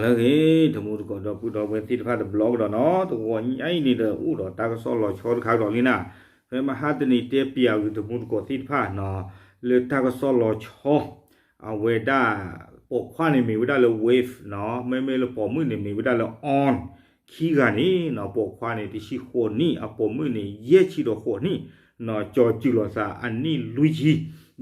လၢအဂ့ၤ တမူတကိးဒီပုၢ်ဒီဝဲၢ်သ့ၣ်တဖၣ်တဘျီကဒီးနီၤ, တဂီၤညါအံၤန့ၣ်ဒီး အိၣ်ဒီးတၢ်ကစီၣ်လီၤဆီတခါကဒီးလံနၤ, ဖဲမဟါတနံၤတဲပၠးဂ့ၤတမူတကိးသ့ၣ်တဖၣ်နီၤ, လၢတၢ်ကစီၣ်လီၤဆီ အဝဲဒၣ် ပိာ်ခွါန့ၣ်မ့ၢ်ဝဲဒၣ်လၢ Wave နီၤ, မ့မ့ၢ်လၢပိာ်မုၣ်န့ၣ်မ့ၢ်ဝဲဒၣ်လၢ On, ခံဂၤန့ၣ်နီၤ, ပိာ်ခွါန့ၣ် တဆံဃိးနံၣ်, အပိာ်မုၣ်န့ၣ် ယဲၢ်ဆံဒီးဃိးနံၣ်, နီၤ, ကၠီၤစုၤလိာ်သးအနံၣ်လွံၢ်ဆံ,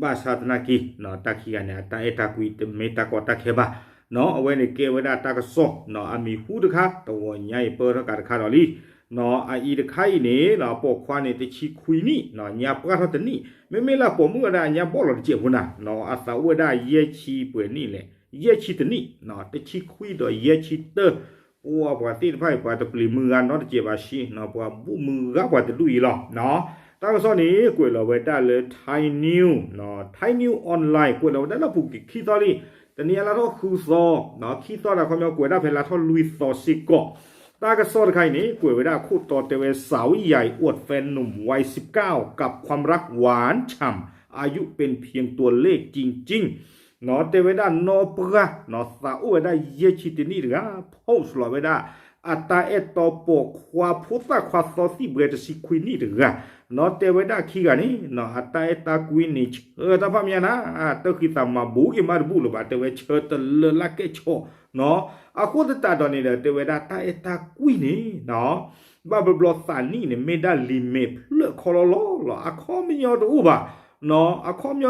ဘၣ်ဆၣ်သနာ်က့ တၢ်ခံဂၤန့ၣ် အတၢ်အဲၣ်တၢ်ကွံတမ့ၢ်တၢ်ကီတၢ်ခဲဘၣ်, နီၤ, အဝဲန့ၣ်ကဲဝဲဒၣ်တၢ်ကစီၣ်နီၤ, အမံၤဟူတခါ တဂီၤညါအံၤပၢထီၣ်ကးတခါဒီးလံ, နီၤ, အအံၤတခါအံၤန့ၣ် ပိာ်ခွါန့ၣ် တဆံခွံနံၣ်, နီၤ, ညါပှၢ်ထီၣ်တနံၣ်, မ့မ့ၢ်လၢအပိာ်မုၣ်ဝဲဒၣ်အညါဘီၣ်လီၤတစဲးဖိနၤ, နီၤ, အသးအိၣ်ဝဲဒၣ်ယဲၢ်ဆံပှဲၤနံၣ်လဲၣ်, ယဲၢ်ဆံတနံၣ်, နီၤ, တဆံခွံဒီးယဲၢ်ဆံတၢ, ပှၤသ့ၣ်တဖၣ်အံၤ ပှၤတပျံၤမုၢ်ဂၤနီတစဲးဘၣ်ဆ့, နီၤ, ပှၤဘူၣ်မုၢ်ဂၤပှၤတဒူၣ်အံၤလီၤ, နီၤ, တၢ်ကစီၣ်န့ၣ် ကွဲးလီၤဝဲဒၣ်လၢ Thai News, နီၤ, Thai News Online ကွဲးလီၤဝဲဒၣ်လၢပူၤကွံာ်ခံသီလံ, တနံၤအံၤလါထီၣ်ဃုသီ, နီၤ, ခံသီဒီးခီပညီကွဲးဒၣ်ဖဲလါထီၣ်လွံၢ်သီစ့ၢ်ကီး, တၢ်ကစီၣ်တခါအံၤန့ၣ် ကွဲးဝဲဒၣ်ခိၣ်တီတဲဝဲ สาวใหญ่อวดแฟนหนุ่มวัยสิบเก้ากับความรักหวานฉ่ำ อายุเป็นเพียงตัวเลขจริงๆ နီၤ, တဲဝဲဒၣ်နီၢ်ပှၢ်, နီၤ, သးအိၣ်ဝဲဒၣ်ယဲၢ်ဆံတနံၣ်တဂၤ post လီၤဝဲဒၣ် အတၢ်အဲၣ်တီပိာ်ခွါဖိသၣ်ခွါသီသံၣ်ဘှဲတဆံခွံနံၣ်တဂၤ, နီၤ, တဲဝဲဒၣ်ခံဂၤန့ၣ် နီၤ, အတၢ်အဲၣ်တၢ်ကွံန့ၣ် ဆၢတၢ်ဖးမးနၤ, တၢ်ဃံသးမၤဘူးက့ၤမးတဘူၣ်လၢၤဘၣ်, တဲဝဲဆၢတလၢလၢကဲၣ်ဆိး, နီၤ, အဃိသတးဒီးန့ၣ်ဒီး တဲဝဲဒၣ်တၢ်အဲၣ်တၢ်ကွံန့ၣ်, နီၤ, ဘၣ်ဘျီဘျီသးနံၣ်န့ၣ် မ့ၢ်ဒၣ်လံာ်မဲာ်ဖျၢၣ်ခီလီၤလီၤလီၤ, အခီပညီတအိၣ်ဘၣ်, နီၤ, အခီပညီတအိၣ်နီ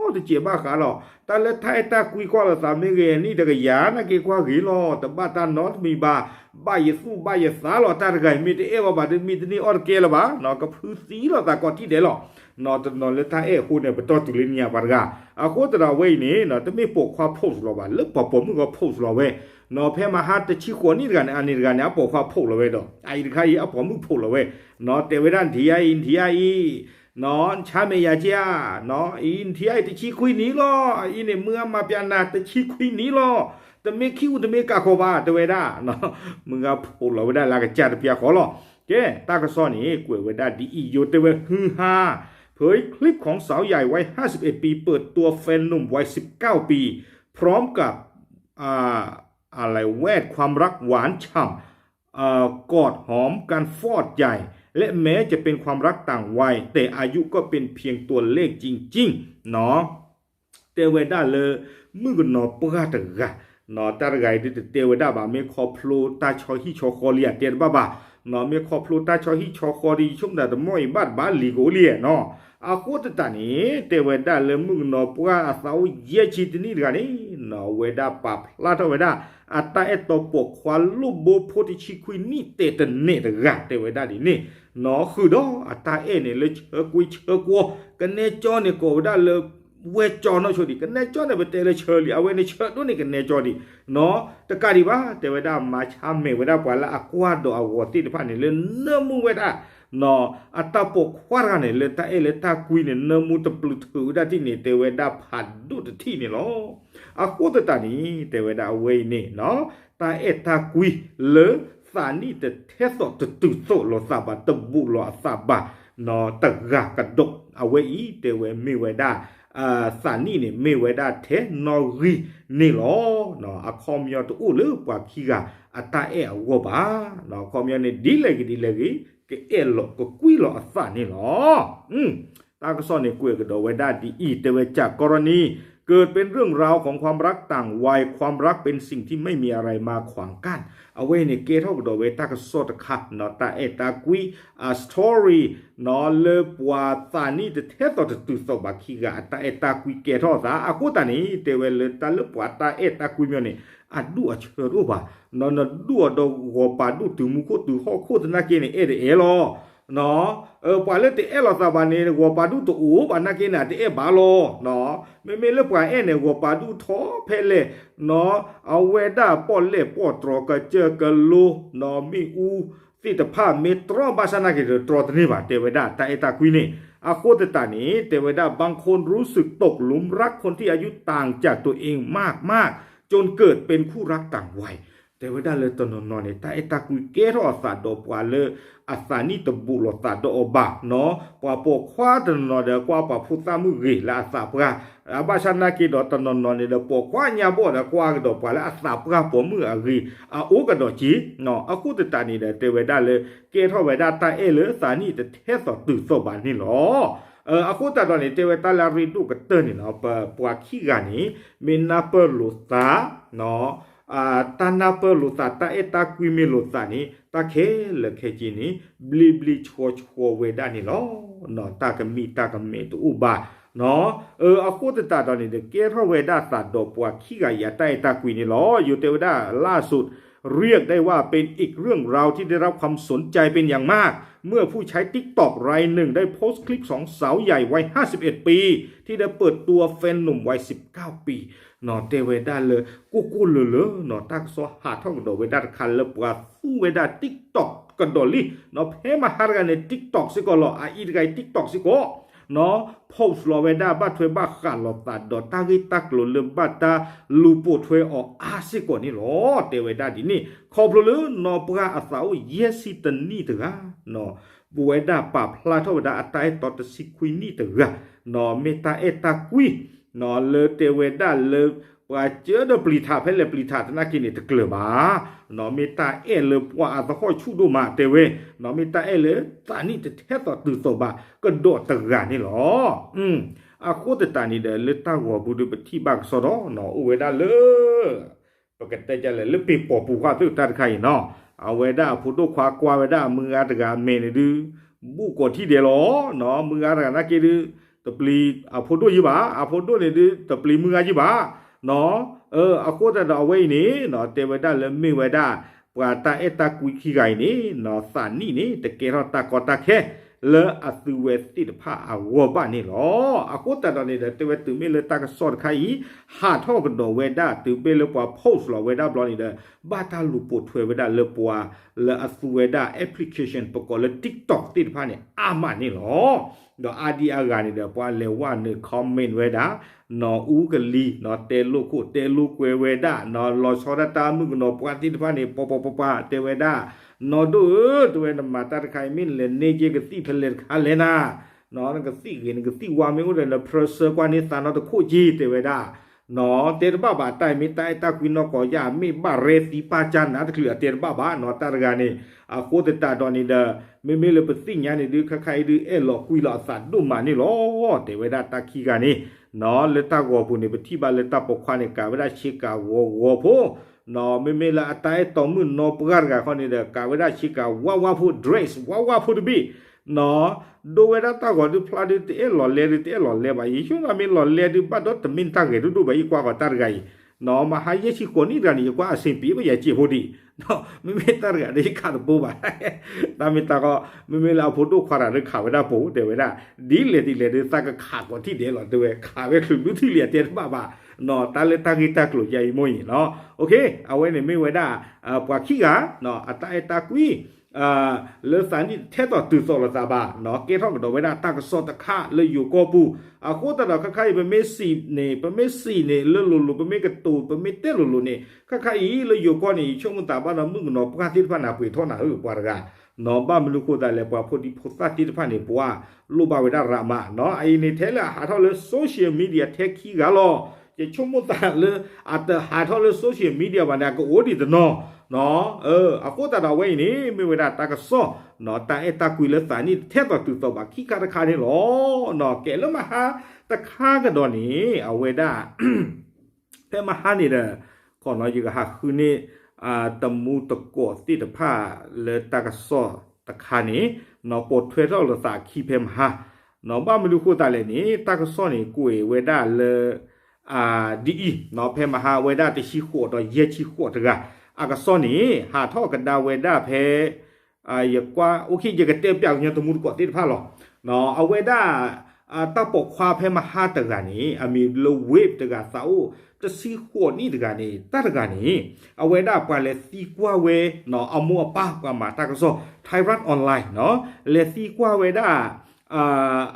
တစဲးဘၣ်ဃးလီၤ, တၢ်လၢတၢ်အဲၣ်တၢ်ကွံကွၢ်လိာ်သးမ့ၢ်ဂ့ၤနံၣ်တကယၤနာ်က့ၤကွၢ်ဂ့ၤလီၤ, တဘၣ်တၢ်နီတမံၤဘၣ်, ဘၣ်ယသူၣ်ဘၣ်ယသးလီၤ, တၢ်တဂၤအံၤမ့ၢ်တအဲၣ်ဝဲဘၣ်ဒီး မ့ၢ်တန့ၢ်အီၣ်တကဲလၢၤဘၣ်, နီၤ, ကဖုသံလီၤသးကိးထံၣ်ဒဲးလီၤ, နီၤ, တနီၤလၢတၢ်အဲၣ်အဃိန့ၣ် ပတီၢ်တုၤလၢညါပှၤတဂၤ, အဃိသတးဒီးအဝဲအံၤန့ၣ် နီၤ, တမ့ၢ်ပိာ်ခွါ post လီၤဘၣ်, လၢပှၤပိာ်မုၣ်ဂီၢ် post လီၤဝဲ, နီၤ, ဖဲမဟါတဆံဃိးနံၣ်တဂၤန့ၣ် အန့ၣ်တဂၤန့ၣ် အပိာ်ခွါ post လီၤဝဲဒီး အအံၤတခါအံၤ အပိာ်မုၣ် post လီၤဝဲ, နီၤ, တဲဝဲဒၣ်နထံၣ်အံၤ နထံၣ်အံၤ, နီၤ, နဆါမဲာ်ယၤက့ဧါ, နီၤ, အံၤနထံၣ်အံၤ တဆံခွံနံၣ်လီၤ, အအံၤန့ၣ် မုၢ်ဂၤမၤပျးနၤ တဆံခွံနံၣ်လီၤ, တမ့ၢ်ခံအူတမ့ၢ်ကးခီဘၣ် တဲဝဲဒၣ်, နီၤ, မုၢ်ဂၤ post လီၤဝဲဒၣ်လၢအကစၢ်တပျးဃီလီၤ, ကဲ တၢ်ကစီၣ်န့ၣ် ကွဲးဝဲဒၣ်ဒ်အံၤ ယိၤတဲဝဲ ฮือฮา เผยคลิปของสาวใหญ่วัยห้าสิบเอ็ดปีเปิดตัวแฟนหนุ่มวัยสิบเก้าปีพร้อมกับ อ่า อะไรแวดความรักหวานฉ่ำ เอ่อกอดหอมกันฟอดใหญ่ และแม้จะเป็นความรักต่างวัย แต่อายุก็เป็นเพียงตัวเลขจริงๆ เนาะ တဲဝဲဒၣ်လၢ မုၣ်ကနီၤပှၢ်တဂၤ, နီၤ, တၢ်တဂၤအံၤဒ်တတဲဝဲဒၣ်ဘၣ် မ့ၢ်ခီဖျိတၢ်ဆီဟံၣ်ဆီဃီလံဧါ တဲတဘၣ်ဘၣ်, နီၤ, မ့ၢ်ခီဖျိတၢ်ဆီဟံၣ်ဆီဃီဒီး ယဆိကမိၣ်တၢ်တမီၢ်အံၤဘၣ်တဘၣ်လံၤကအိၣ်လံဧါနီၤ, အဃိသတးန့ၣ် တဲဝဲဒၣ်လၢမုၣ်ကနီၤပှၢ်အသးအိၣ်ယဲၢ်ဆံတနံၣ်တဂၤန့ၣ်, နီၤ, အဝဲဒၣ်ပာ်ဖျါထီၣ်ဝဲဒၣ် အတၢ်အဲၣ်တီပိာ်ခွါလိၣ်ဘိဖိတဆံခွံနံၣ်တဲာ်တနဲာ်တဂၤ တဲဝဲဒၣ်ဒ်န့ၣ်, နီၤ, ဃုာ်ဒီးအတၢ်အဲၣ်န့ၣ်လၢဆၢကွံဆၢကွီ, ကနဲကၠီန့ၣ် ကိးဝဲဒၣ်လၢ ဝဲကၠီနီၢ်ဆိဒံး, ကနဲကၠီန့ၣ် ပတဲလၢဆၢလံ, အဝဲန့ၣ်ဆၢဒိၣ်န့ၣ်ကနဲကၠီဒံး, နီၤ, တကးဒံးဘၣ် တဲဝဲဒၣ်မၤဆါမဲာ်ဝဲဒၣ်ပှၤလၢအကွၢ်ဒီးအဂီၤသ့ၣ်တဖၣ်န့ၣ် လၢနၢမူဝဲဒၣ် နီၤ, အတၢ်ပိာ်ခွါတဂၤန့ၣ် လၢတၢ်အဲၣ်လၢတၢ်ကွံန့ၣ် နၢမူတပျုးထုးဝဲဒၣ်ထံၣ်န့ၣ် တဲဝဲဒၣ်ဖးဒိၣ်တထံၣ်န့ၣ်လီၤ. အဃိသတးန့ၣ် တဲဝဲဒၣ်အဝဲအံၤန့ၣ် နီၤ, တၢ်အဲၣ်တၢ်ကွံလၢသးနံၣ်တထဲသိးတတုၤသိးလိာ်သးဘၣ် တဘူးလိာ်အသးဘၣ် နီၤ, တဂၤကဒီး အဝဲအံၤတဲဝဲမ့ၢ်ဝဲဒၣ် သးနံၣ်န့ၣ် မ့ၢ်ဝဲဒၣ်ထဲနီၣ်ဂံၢ်န့ၣ်လီၤ. အခီပညီတအိၣ်လၢပှၤခံဂၤအတၢ်အဲၣ်အဂီၢ်ဘၣ်. အခီပညီန့ၣ် ဒ်လဲၣ်ဂ့ၤဒ်လဲၣ်ဂ့ၤ ကအဲၣ်လီၤကကွံလီၤအသးန့ၣ်လီၤ. တၢ်ကစီၣ်န့ၣ်ကွဲးကဒီးဝဲဒၣ်ဒ်အံၤ တဲဝဲ จากกรณีเกิดเป็นเรื่องราวของความรักต่างวัย ความรักเป็นสิ่งที่ไม่มีอะไรมาขวางกั้น အဝဲအံၤန့ၣ် ကဲထီၣ်ကဒီးဝဲတၢ်ကစီၣ်တခါ နီၤ, တၢ်အဲၣ်တၢ်ကွံ အ story နီၤ, လၢပှၤသးနံၣ်တထဲသိးတတုၤသိးဘၣ်ခံဂၤ အတၢ်အဲၣ်တၢ်ကွံကဲထီၣ်အသး အဃိသတးန့ၣ် တဲဝဲလၢတၢ်လၢပှၤတၢ်အဲၣ်တၢ်ကွံမ့ၢ်န့ၣ် အဒူၣ်အဆၢတအိၣ်ဘၣ်. နီၤ, နဒူၣ်အီၤဒီးဂီၤပာ်ဒူၣ်တုၤမူခိၣ်တုၤဟီၣ်ခိၣ်သနာ်က့န့ၣ် အဲၣ်တအဲၣ်လီၤ. နီၤ, ပှၤလၢတအဲၣ်လီၤသးဘၣ်န့ၣ် ဂီၤပာ်ဒူၣ်တအိၣ်ဘၣ်နာ်က့န့ၣ် အတအဲၣ်ဘၣ်လီၤ. နီၤ, မ့မ့ၢ်လၢပှၤအဲၣ်န့ၣ် ဂီၤပာ်ဒူၣ်ထီၣ်ဖဲလဲၣ်, နီၤ, အဝဲဒၣ်ပီၣ်လဲၣ်ပီၣ်တြီၤကစၢၢ်ကလိ, နီၤ, မ့ၣ်အူသ့ၣ်တဖၣ်မ့ၢ်တြီဘၣ်ဆၣ်နာ်က့ဒီးတြီတန့ၢ်ဘၣ် တဲဝဲဒၣ်တၢ်အဲၣ်တၢ်ကွံန့ၣ်. အဃိသတးန့ၣ် တဲဝဲဒၣ် บางคนรู้สึกตกหลุมรักคนที่อายุต่างจากตัวเองมากๆ จนเกิดเป็นคู่รักต่างวัย တဲဝဲဒၣ်လၢတနီၤနီၤန့ၣ် တၢ်အဲၣ်တၢ်ကွံကဲထီၣ်အသးဒီးပှၤလၢ အသးနံၣ်တဘူးလိာ်သးဒီးအီၤဘၣ်နီၤ. ပှၤပိာ်ခွါတနီၤနီၤဒီး ကွၢ်ပှၤဖိသၣ်မုၣ်ဂ့ၤလၢအသးပှၢ်, ဘၣ်ဆၣ်နာ်က့ဒီးတနီၤနီၤန့ၣ်ဒီး ပိာ်ခွါညါဘီၣ်ဒီး ကွၢ်ကဒီးပှၤလၢအသးပှၢ်ပိာ်မုၣ်အဂ့ၤ အအိၣ်ကဒီးက့ၤ. အဃိသတးန့ၣ်ဒီး တဲဝဲဒၣ်လၢ ကဲထီၣ်ဝဲဒၣ်တၢ်အဲၣ်လၢသးနံၣ်တထဲသိးတုၤသိးဘၣ်န့ၣ်လီၤ. အဃိသတးဒီးန့ၣ် တဲဝဲတၢ်လၢအရ့ဒိၣ်ကတၢၢ်န့ၣ်နီၤ ပပှၤခံဂၤန့ၣ် မ့ၢ်နၢ်ပၢၢ်လိာ်သး တၢ်နၢ်ပၢၢ်လိာ်သး တၢ်အဲၣ်တၢ်ကွံမ့ၢ်လိာ်သးန့ၣ် တၢ်ခဲလၢာ်ခဲဆ့န့ၣ် ဘျ့ဘျ့ဆှီဆှီဝဲဒၣ်န့ၣ်လီၤ. တၢ်ကမံတၢ်ကမဲာ်တအိၣ်ဘၣ်. အဃိသတးဒီးန့ၣ်ဒီး ကဲထီၣ်ဝဲဒၣ်သးဒီးပှၤခံဂၤအံၤအတၢ်အဲၣ်တၢ်ကွံန့ၣ်လီၤ. ယိၤတဲဝဲဒၣ် ล่าสุด เรียกได้ว่าเป็นอีกเรื่องราวที่ได้รับความสนใจเป็นอย่างมาก เมื่อผู้ใช้ TikTok รายหนึ่งได้โพสต์คลิปสองสาวใหญ่วัยห้าสิบเอ็ดปี ที่ได้เปิดตัวแฟนหนุ่มวัยสิบเก้าปี တဲဝဲဒၣ်လၢ ကိၢ်ကိၢ်လၢၤလၢၤနီၤ တၢ်ကစီၣ်ဟးထီၣ်ကဒီးဝဲဒၣ်တခါလၢပှၤသူဝဲဒၣ် TikTok ကဒီးလံနီၤ. ဖဲမဟါတဂၤန့ၣ် TikTok စ့ၢ်ကီးလီၤ. အအံၤတဂၤအံၤ TikTok စ့ၢ်ကီးနီၤ post လီၤဝဲဒၣ် ဘၣ်ထွဲဘၣ်ဃးလိာ်သးဒီးတၢ်ဂ့ၢ်တၢ်ကျိၤလၢဘၣ်တၢ်လူၤပိာ်ထွဲအီၤအါစ့ၢ်ကီးန့ၣ်လီၤ. တဲဝဲဒၣ်ဒ်န့ၣ် ခီဖျိလၢနီၢ်ပှၢ်အသးအိၣ်ယဲၢ်ဆံတနံၣ်တဂၤနီၤ ပဝဲဒၣ်ပာ်ဖျါထီၣ်ဝဲဒၣ်အတၢ်အဲၣ်တီတဆံခွံနံၣ်တဂၤနီၤ မ့ၢ်တၢ်အဲၣ်တၢ်ကွံနီၤ လၢတဲဝဲဒၣ်လၢ ပှၤစၢဒီးပျံၤထး ဖဲလဲၣ်ပျံၤထးသနာ်က့န့ၣ် တကျၢၤဘၣ်နီၤ မ့ၢ်တၢ်အဲၣ်လၢပှၤအသဟီၣ်ဆူၣ်ဒိၣ်မး တဲဝဲနီၤ မ့ၢ်တၢ်အဲၣ်လၢသးနံၣ်တထဲသိးတုၤသိးဘၣ်ကဒီးတဂၤန့ၣ်လီၤ. အဃိသတးန့ၣ်ဒီး လၢတၢ်ဂီၤပူၤဒီး ပထံၣ်ဘၣ်ကစီဒီနီၤ အိၣ်ဝဲဒၣ်လၢ ပကတဲဒ်လဲၣ် လၢပ့ၤပိာ်ပူၤဃီသ့ၣ်တၢ်တခါအံၤနီၤ အဝဲဒၣ်အဖိဒိၣ်ခွါကွၢ်ဝဲဒၣ်အမုၢ်ဂၤတဂၤအမဲာ်န့ၣ်ဒုး ဘူးကိးထံၣ်ဒဲးလီၤနီၤ မုၢ်ဂၤတဂၤနာ်က့ဒုး တပျံၤအဖိဒိၣ်ယံၤဘၣ် အဖိဒိၣ်န့ၣ်ဒုး တပျံၤမုၢ်ဂၤယံၤဘၣ်နီၤ အဃိသတးဒီးအဝဲအံၤန့ၣ်နီၤ တဲဝဲဒၣ်လၢမ့ၢ်ဝဲဒၣ် ပှၤတၢ်အဲၣ်တၢ်ကွံခံဂၤအံၤန့ၣ်နီၤ သးနံၣ်န့ၣ် တကဲထီၣ်တၢ်ကီတၢ်ခဲ လၢအသုဝဲသ့ၣ်တဖၣ်အဂီၢ်ဘၣ်န့ၣ်လီၤ. အဃိသတးဒီးန့ၣ်ဒီး တဲဝဲတုၤမ့ၢ်လၢတၢ်ကစီၣ်တခါအံၤ ဟးထီၣ်ကဒီးဝဲဒၣ် တုၤမ့ၢ်လၢပှၤ post လီၤဝဲဒၣ်ဘျီန့ၣ်ဒီး ဘၣ်တၢ်လူၤပိာ်ထွဲဝဲဒၣ်လၢပှၤ လၢအသူဝဲဒၣ် application ပကိးလၢ TikTok သ့ၣ်တဖၣ်န့ၣ် အါမးန့ၣ်လီၤ. ဒီးအါဒံအါဂၤန့ၣ်ဒီး ပှၤလဲၤဝဲနုာ် comment ဝဲဒၣ် နီၢ်အူကလံၤ နီၢ်တဲလိာ်ခိၣ်တဲလိာ်ကွဲဝဲဒၣ် နီၢ်လီၤဆီဒၣ်တၢ် မုၣ်ကနီၤပှၢ်သ့ၣ်တဖၣ်န့ၣ် ပှၤပှၤပှၤပှၤ တဲဝဲဒၣ် နီၢ်ဒိၣ်ဧၢ တဲဝဲ နမၤတၢ်တခါအံၤ မ့ၢ်နလဲၤန့ၢ်က့ၤကသံၣ်ဖဲလဲၣ်တခါလဲၣ်နၤ နကသံၣ်ဂ့ၤ နကသံၣ်ဝါမ့ၢ်အိၣ်ဒီး နဖြၢဆၢကွၢ်န့ၢ်သးနီတခိၣ်က့ တဲဝဲဒၣ် နီၢ်တဲတဘၣ်ဘၣ် တၢ်အံၤမ့ၢ်တၢ်အဲၣ်တၢ်ကွံနီၢ်ကီၢ်ယၢ် မ့ၢ်ဘၣ်ရဲသံပၢ်ကၢ်နးတချုး အတဲတဘၣ်ဘၣ် နီၢ်တၢ်တဂၤန့ၣ် အဃိသတးဒီးန့ၣ်ဒီး မ့မ့ၢ်လၢပသ့ၣ်ညါန့ၣ်ဒုး ခါခါအံၤဒုး အဲၣ်လီၤကွံလီၤအသးဒိၣ်မးန့ၣ်လီၤ. တဲဝဲဒၣ်တၢ်ခံဂၤန့ၣ် နီၢ်လၢတၢ်ဂီၤပူၤန့ၣ် ပထံၣ်ဘၣ်လၢတၢ်ပိာ်ခွါန့ၣ် ကးဝဲဒၣ်ဆ့ကၤဂီၤဂီၤဖိ နီၢ် မ့မ့ၢ်လၢအတၢ်အဲၣ်တီမုၣ်နီၢ်ပှၢ်တဂၤခီန့ၣ်ဒီး ကးဝဲဒၣ်ဆ့ကၤဝါဝါဖိ dress ဝါဝါဖိတဘ့ၣ် နီၢ် ဒိဝဲဒၣ်တၢ်ဂီၤဒုးဖျါဒုး တအဲၣ်လီၤလဲဒုး တအဲၣ်လီၤလဲဘၣ် ယဆိကမိၣ်မ့ၢ်လီၤလဲဒုး ဘၣ်ဒီးတမ့ၢ်တၢ်ဂဲၤဒိၣ်ဒိၣ်ဘၣ် ယကွၢ်ဃီၤတၢ်တဂၤအံၤ နီၢ် မဟါယဲၢ်ဆံဃိးနံၣ်တဂၤန့ၣ် ယကွၢ်အဆင်ပြေဘၣ် ယစံးဖိဒံး မ့မ့ၢ်တၢ်တဂၤဒီး ယခးတဘိဘၣ် တၢ်မ့ၢ်တၢ်ကီ မ့မ့ၢ်လၢအဖိဒိၣ်ခွါတဂၤဒီး ခးဝဲဒၣ်ပိာ် တဲဝဲဒၣ် ဒ်လဲၣ်ဒ်လဲၣ်ဒုး သးကခးကိးထံၣ်ဒဲးလီၤ တဲဝဲ ခးဝဲချုးဘျုးထံၣ်လံ အတဲတဘၣ်ဘၣ် နီၢ် တၢ်လၢတၢ်ဂ့ၢ်တၢ်ကျိၤယါအံၤမိၢ်အံၤနီၢ် အဝဲန့ၣ်မ့ၢ်ဝဲဒၣ် ပှၤခံဂၤ အတၢ်အဲၣ်တၢ်ကွံ လၢသးနံၣ်ထဲသိးတုၤသိးလိာ်သးဘၣ် ကဲထီၣ်ကဒီးဝဲဒၣ်တၢ်ကစီၣ်တခါလၢယိၤကီၢ်ပူၤ အဃိသတးဒီးခါခါအံၤ ပမ့ၢ်စံးန့ၣ် ပမ့ၢ်စံးန့ၣ် လၢလိၤလိၤ ပမ့ၢ်ကတိၤ ပမ့ၢ်တဲလိၤလိၤန့ၣ် ခါခါအံၤ လၢယိၤကီၢ်န့ၣ် ယဆိကမိၣ်သးဘၣ်ဒီး မုၣ်ကနီၤပှၢ်သ့ၣ်တဖၣ်န့ၣ် ပှ့ၤထီၣ်နၤဧၢ ပှၤတဂၤ နီၢ် ဘၣ်မနုၤဃိသးလဲၣ် ပှၤဖိဒံဖိသၣ်သ့ၣ်တဖၣ်န့ၣ် ပှၤလိၣ်ဘၣ်ဝဲဒၣ်ရးမး နီၢ် အအံၤန့ၣ် ထဲလၢအဟးထီၣ်လၢ social media ထဲခံဂၤလီၤ ယဆိကမိၣ်သးလၢ အတဟးထီၣ်လၢ social media ဘၣ်န့ၣ် အကအိၣ်ဒံးတနီၤ နီၢ် အဃိသတးဒီးအဝဲအံၤန့ၣ် မ့ၢ်ဝဲဒၣ်တၢ်ကစီၣ် နီၢ် တၢ်အဲၣ်တၢ်ကွံလၢသးနံၣ်ထဲသိးတုၤသိးဘၣ်ခံခါတခါန့ၣ်လီၤ နီၢ် ကဲလၢမဟါတခါကဒီးန့ၣ် အဝဲဒၣ် ဖဲမဟါန့ၣ်ဒီး ခီနီၢ် ယကဟးဃုန့ၢ် တမူတကိးသ့ၣ်တဖၣ်လၢတၢ်ကစီၣ်တခါန့ၣ် နီၢ် ပိာ်ထွဲထီၣ်လိာ်သးအခံဖဲမဟါ နီၢ် ဘၣ်မနုၤဃိသးလဲၣ်န့ၣ် တၢ်ကစီၣ်န့ၣ် ကွဲးဝဲဒၣ်လၢ ဒ်အံၤ နီၢ် ဖဲမဟါဝဲဒၣ်တဆံဃိးဒီးယဲၢ်ဆံဃိးတဂၤ အကစီၣ်န့ၣ် ဟးထီၣ်ကဒါဝဲဒၣ်ဖဲ ယကွၢ် အိၣ်ခ့ ယကတဲပၠးကညီတမူတကိးသ့ၣ်တဖၣ်လီၤ နီၢ် အဝဲဒၣ် တၢ်ပိာ်ခွါဖဲမဟါတဂၤန့ၣ် အမံၤလၢ Wave တဂၤ သးအိၣ်တဆံဃိးနံၣ်တဂၤန့ၣ် တၢ်တဂၤန့ၣ် အဝဲဒၣ်ပှၤလဲၤသံကွၢ်ဝဲ နီၢ် အမိၢ်အပၢ် ပှၤမၤတၢ်ကစီၣ် Thairath Online နီၢ် လဲၤသံကွၢ်ဝဲဒၣ်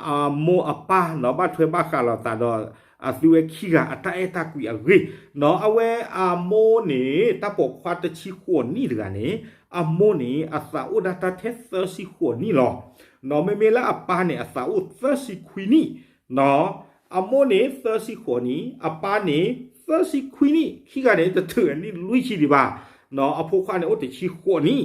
အမိၢ်အပၢ် နီၢ် ဘၣ်ထွဲဘၣ်ဃးလိာ်သးဒီး အသုဝဲခံဂၤအတၢ်အဲၣ်တၢ်ကွံအဂ့ၢ်, နီၢ် အဝဲအမိၢ်န့ၣ် တၢ်ပိာ်ခွါတဆံဃိးနံၣ်တဂၤန့ၣ် အမိၢ်န့ၣ် အသးအိၣ်ဒၣ်တၢ်ထဲသၢဆံဃိးနံၣ်လီၤ. နီၢ် မ့မ့ၢ်လၢအပၢ်န့ၣ် အသးအိၣ်သၢဆံခွံနံၣ်, နီၢ် အမိၢ်န့ၣ်သၢဆံဃိးနံၣ်, အပၢ်န့ၣ်သၢဆံခွံနံၣ်, ခံဂၤန့ၣ် တထုးအနံၣ်လွံၢ်ဆံဒံးဘၣ်. နီၢ် အဖိခွါန့ၣ်အိၣ်တဆံဃိးနံၣ်,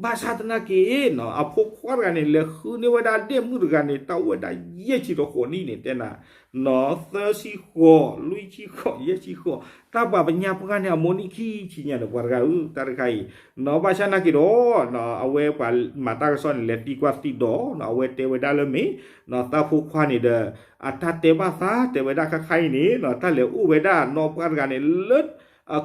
ဘၣ်ဆၣ်သနာ်က့ နီၢ် အဖိခွါတဂၤန့ၣ် လဲၤဃုန့ၢ်ဝဲဒၣ်ဒဲၣ်မုၣ်တဂၤန့ၣ် တၢ်အိၣ်ဝဲဒၣ်ယဲၢ်ဆံဒီးဃိးနံၣ်န့ၣ် တဲနၤ, နီၢ် သၢဆံဃိး, လွံၢ်ဆံဃိး, ယဲၢ်ဆံဃိး, တၢ်ပှၤပညါပှၢ်န့ၣ် အမိၢ်နံၣ်ခံဆံညါန့ၣ် ပှၤတဂၤဧၢ တၢ်တခါအံၤ, နီၢ် ဘၣ်ဆၣ်သနာ်က့ဒီး နီၢ် အဝဲပှၤမၤတၢ်ကစီၣ်န့ၣ် လဲၤသံကွၢ်သံဒိး နီၢ် အဝဲတဲဝဲဒၣ်လၢမ့ၢ် နီၢ် သးဖိခွါန့ၣ်ဒီး အတၢ်တဲဘၣ်သး တဲဝဲဒၣ်ခါခါအံၤန့ၣ် နီၢ် တၢ်လဲၤအိၣ်ဝဲဒၣ်နီၢ်ပှၢ်တဂၤန့ၣ် လၢ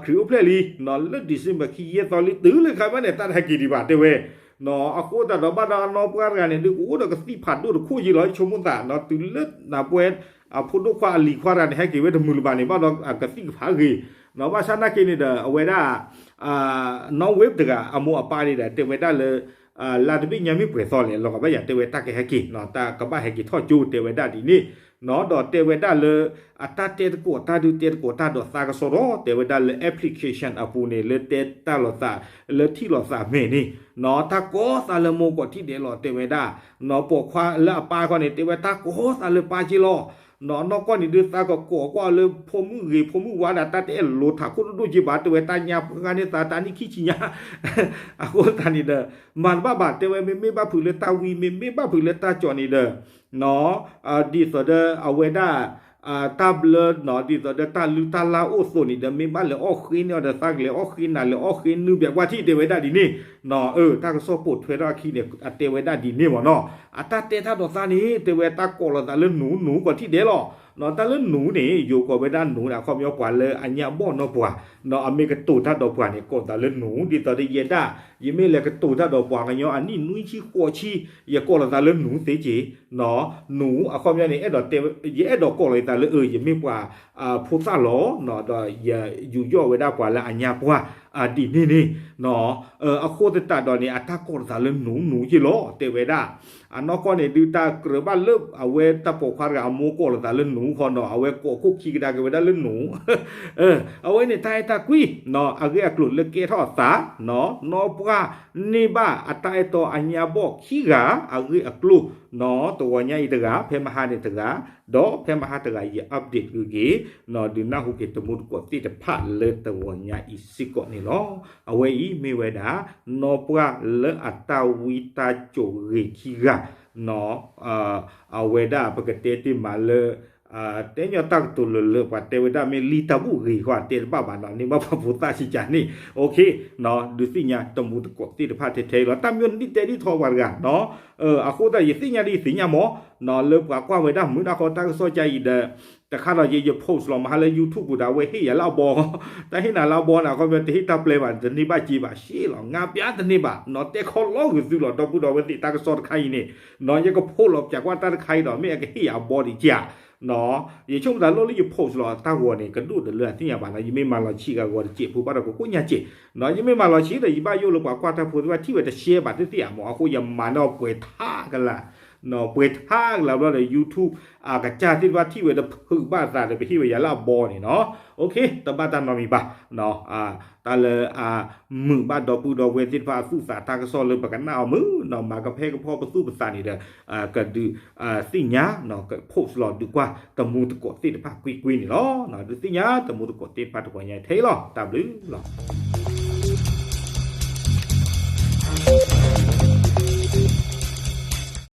ခရံာ်အိၣ်ဖျဲၣ်လံ နီၢ် လၢ December ခံယဲၢ်သီလံ တုၤလၢခါဘၣ်န့ၣ် တၢ်တဟဲက့ၤဒံးဘၣ် တဲဝဲ, နီၢ် အဃိသတးဒီး ဘၣ်ဒီးနီၢ်ပှၢ်တဂၤန့ၣ် ဒုးကအိၣ်ဒီးကသံၣ်ဖးဒိၣ်တခိၣ်ယံာ်လီၤ ယဆိကမိၣ်သး နီၢ် တုၤလၢနပှဲၤ အဖိဒိၣ်ခွါအလံၤခွါတဂၤန့ၣ် ဟဲက့ၤဝဲတမုာ်လၢၤဘၣ်န့ၣ် ဘၣ်ဒီးကသံၣ်ကဖးဂ့ၤ, နီၢ် ဘၣ်ဆၣ်သနာ်က့န့ၣ်ဒီး အဝဲဒၣ် နီၢ်ဝ့ၣ်တဂၤ အမိၢ်အပၢ်န့ၣ်ဒီး တဲဝဲဒၣ်လၢ လါတဘ့ၣ်ညါမ့ၢ်ပှဲၤသီလဲၣ် လီၤဂာ်ဘၣ်ယၤ တဲဝဲတၢ်ကဟဲက့ၤ နီၢ် တၢ်ကဘၣ်ဟဲက့ၤထီၣ်ကၠိ တဲဝဲဒၣ်ဒ်န့ၣ်, နီၢ် ဒီးတဲဝဲဒၣ်လၢ အတၢ်တဲသကိးတၢ်ဒုးတဲသကိးတၢ်ဒီးသးကစီၣ်ဒီး တဲဝဲဒၣ်လၢ application အပူၤန့ၣ် လၢတဲတၢ်လိာ်သး လၢထံၣ်လိာ်သးမဲာ်န့ၣ် နီၢ် တၢ်ကိးသးလၢမိၢ်ကိးထံၣ်ဒဲးလီၤ တဲဝဲဒၣ်, နီၢ် ပိာ်ခွါလၢအပၢ်ခီန့ၣ် တဲဝဲတၢ်ကိးသးလၢပၢ်က့လီၤ, နီၢ် နီၢ်ကီၢ်န့ၣ်ဒုး သးကကိးကွၢ်လၢဖိမုၣ်ဂ့ၤ ဖိမုၣ်ဝါဒၣ် တၢ်တအဲၣ်လိၤထးခိၣ်ဒိၣ်ဒိၣ်က့ဘၣ် တဲဝဲ တၢ်ညါပှၢ်န့ၣ် သးတၢ်နံၣ်ခံဆံညါ အဃိသတးန့ၣ်ဒီး မၤတဘၣ်ဘၣ် တဲဝဲ မ့မ့ၢ်ဘၣ်ဖုးလၢတၢ်ဝံ မ့မ့ၢ်ဘၣ်ဖုးလၢတၢ်ကၠီၣ်န့ၣ်ဒီး နီၢ် ဒ်သိးဒီးအဝဲဒၣ် တၢ်ဘျၢ နီၢ် ဒ်သိးဒီးတၢ်လုၢ်တၢ်လၢ်အိၣ်အသိးန့ၣ်ဒီး မ့ၢ်ဘၣ်လဲၤအီၣ်ဃ့န့ၢ်အီၤဒီး သးကလဲၤအီၣ်ဃ့နၤ လဲၤအီၣ်ဃ့နုာ်ဘၣ်ကွၢ်ထံၣ် တဲဝဲဒၣ်ဒ်န့ၣ်, နီၢ် အၢ တၢ်ကစီၣ်ပိာ်ထွဲထီၣ်အခံန့ၣ် အတဲဝဲဒၣ်ဒ်န့ၣ်မ့ၢ်နီၢ်, အတၢ်တဲတၢ်ဒီးသးန့ၣ် တဲဝဲတၢ်ကိးလိာ်သးလၢနူ နူကိးထံၣ်ဒဲးလီၤ, နီၢ် တၢ်လၢနူန့ၣ် ယိၤကိးဝဲဒၣ်နူန့ၣ် အခီပညီပှၤလၢအညါဘီၣ်နီၢ်ပှၤ, နီၢ် အမ့ၢ်ကတိၤတၢ်ဒီးပှၤန့ၣ် ကိးသးလၢနူ ဒ်သိးဒီးယဲဒၣ် ယမ့ၢ်လဲၤကတိၤတၢ်ဒီးပှၤကညီအနံၣ်နွံဆံဃိးဆံ ယကိးလိာ်သးလၢနူသ့က့ၤ, နီၢ် နူ အခီပညီန့ၣ် ယအဲၣ်ဒိးကိးလိာ်သးလၢအၢ ယမ့ၢ်ပှၤဖိသၣ်လီၤ, နီၢ် ဒီးယယူးယီၣ်ဝဲဒၣ်ပှၤလၢအညါပှၢ် ဒ်န့ၣ်န့ၣ်, နီၢ် အဃိသတးဒီးန့ၣ် အတၢ်ကိးလိာ်သးလၢနူ နူက့လီၤ တဲဝဲဒၣ်, အနီၢ်ကီၢ်န့ၣ်ဒုး တၢ်ကြၢးဘၣ်လၢအဝဲတၢ်ပိာ်ခွါတဂၤအမိၢ်ကိးလိာ်သးလၢနူဃီနီၢ် အဝဲကိးခိၣ်ခံကဒါက့ၤဝဲဒၣ်လၢနူ အဝဲန့ၣ်တၢ်အဲၣ်တၢ်ကွံ နီၢ် အဂ့ၢ်အကျိၤလၢကဲထီၣ်အသး, နီၢ် နီၢ်ပှၢ်န့ၢ်ဘၣ်အတၢ်အဲၣ်တီအညါဘီၣ်ခံဂၤ အဂ့ၢ်အကျိၤ, နီၢ် တဂီၤညါအံၤတဂၤ ဖဲမဟါန့ၣ်တဂၤ, ဒီးဖဲမဟါတဂၤ ယ update ဂ့ၤဂ့ၤ, နီၢ် ဒုးနၢ်ဟူက့ၤတမူတကိးသ့ၣ်တဖၣ်လၢတဂီၤညါအံၤစ့ၢ်ကီးန့ၣ်လီၤ. အဝဲအံၤမ့ၢ်ဝဲဒၣ် နီၢ်ပှၢ်လၢအတၢ်ဝံတၢ်ကၠိၣ်ဂ့ၤခံဂၤ, နီၢ် အဝဲဒၣ်ပကတဲတ့ၢ်မးလၢ တဲညီတၢ်ကတိၤလၢလၢ ပှၤတဲဝဲဒၣ်မ့ၢ်လံတၢ်ဘူၣ်ဂ့ၤဃီ တဲတဘၣ်ဘၣ်နီၢ် န့ၢ်ဘၣ်ပှၤဖိသၣ်ဆံးကၢန့ၣ် ဒုးသ့ၣ်ညါတမူတကိးသ့ၣ်တဖၣ်ထဲထဲအံၤလီၤ. တၢ်မ့ၢ်အိၣ်န့ၣ်ဒ်တဲဒ်ထီၣ်ပှၤတဂၤနီၢ်, အဃိသတးယသ့ၣ်ညါဒ်ယသ့ၣ်ညါမး နီၢ် လၢပှၤကွၢ်ဝဲဒၣ်မုာ်ဒၣ်ဃီတၢ်ကစီၣ်ကါအံၤဒီး တခါဒီးယ ယ post လီၤမဟါလၢ YouTube ပူၤဒီး အဝဲဟ့ၣ်ယၤလၢအဘီ တၢ်ဟ့ၣ်နၤလၢအဘီန့ၣ် အခီပညီတဟ့ၣ်တၢ်ပျဲဘၣ် တန့ၢ်ဘၣ်က့ဘၣ် ရှဲလီၤ ငါးပြားတန့ၢ်ဘၣ် နီၢ် တဲခီလီၤဂုာ်သုလီၤ ဒီပုၢ်ဒီဝဲၢ်သ့ၣ်တၢ်ကစီၣ်တခါအံၤန့ၣ် နီၢ် ယက post လီၤပၠးကွၢ်တၢ်တခါအံၤဒီး မ့ၢ်အကဟ့ၣ်ယၤအဘီဒံးက့ဧါ နီၢ် ယဆိကမိၣ်သးလီၢ်လၢယ post လီၤတၢ်ဂီၤန့ၣ် ကဒိၣ်ဒီးလၢအသ့ၣ်ညါဘၣ်နီၢ် ယမ့ၢ်မၤလီၤဆံးဂၤဂီၤတစဲးဖိဘၣ်ဒီးကကိၣ်ညါစဲး နီၢ် ယမ့ၢ်မၤလီၤဆံးဒီး ယဘၣ်ယိၣ်လၢပှၤကွၢ်တၢ်ဖိသ့ၣ်တဖၣ်ထံၣ်ဝဲတရှဲဘၣ်သ့ၣ်သ့ၣ်ဧါမး အဃိယမၤန့ၢ်အီၤပှဲၤထါကလာ် နီၢ် ပှဲၤထါကလာ်ဘျီဒီး YouTube အကစၢ်သ့ၣ်တဖၣ်ထံၣ်ဝဲတဖုးဘၣ်သးဒီး ပဟ့ၣ်ဝဲယၤလၢအဘီန့ၣ်နီၢ် တဘၣ်တၢ်နီတမံၤဘၣ် တၢ်လၢအမုာ်ဘၣ်ဒီပုၢ်ဒီဝဲၢ်သ့ၣ်တဖၣ်အသူၣ်သးတၢ်ကစီၣ်လၢပကနၣ်အီၤမုာ် နီၢ် မၤကဖဲကဖီပသူၣ်ပသးန့ၣ်ဒီး ကဒုးသ့ၣ်ညါ နီၢ် post လီၤဒုးကွၢ်တမူတကိးသ့ၣ်တဖၣ်ကွ့ၢ်ကွ့ၢ်န့ၣ်လီၤ. ဒုးသ့ၣ်ညါတမူတကိးသ့ၣ်တဖၣ်တဂီၤညါထဲအံၤလီၤ. တၢ်ဘျုးလီၤ.